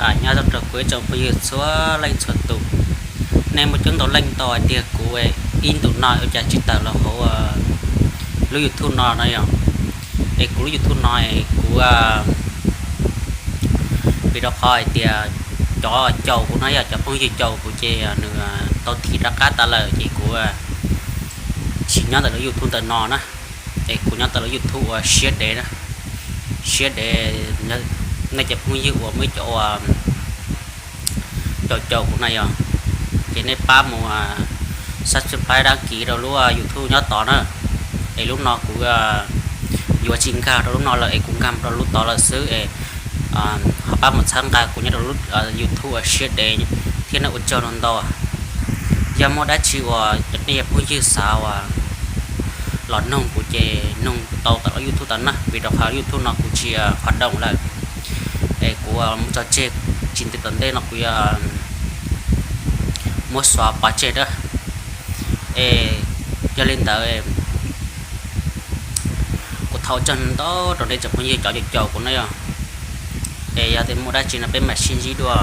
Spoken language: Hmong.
Nyob zoo rau kuv ib tsoom phooj ywg txhua leej txhua tus. Nej muaj coob ntau leej tau hais tias kuv ib ntus no ua cas tsis tawm los hauv lub YouTube no no yog. Es kuv lub YouTube no es kuv, vim rau qhov hais tias cov caum kuv no yog cov phooj ywg caum kuv ces nws tau thim rov qab tas lawm ces kuv tsis nyob ntawm lub YouTube ntawm no na. Es kuv nyob ntawm lub YouTube uas siab dev na, siab dev. Nej cov phooj ywg uas muaj ib cov uas caum caum kuv na yog, ces nej pab mus subscribe, dab kiv rau lub YouTube nyob tod na. Es lub no kuv yuav tsis nkag rau lub no lawm es kuv nkag rau lub tod lawm xwb es ho pab mus txhawb nqa kuv nyob rau lub YouTube uas siab dev thiab na, ua tsaug ntau ntau. Yog muaj dab tsi uas cov nej cov phooj ywg xav uas los noog kuv ces noog tau tom lub YouTube tod na, vim rau qhov YouTube no kuv tsis qhov doom lawm. Es kuv mus tso tseg, tsis ntev tom ntej no kuv yuav muab xóa pov tseg na. Es yog li ntawd, kuv thov ua tsaug ntau rau nej tsoom phooj ywg cov caum caum kuv na yog. Es yog tias muaj dab tsi no peb mam sib ntsib dua.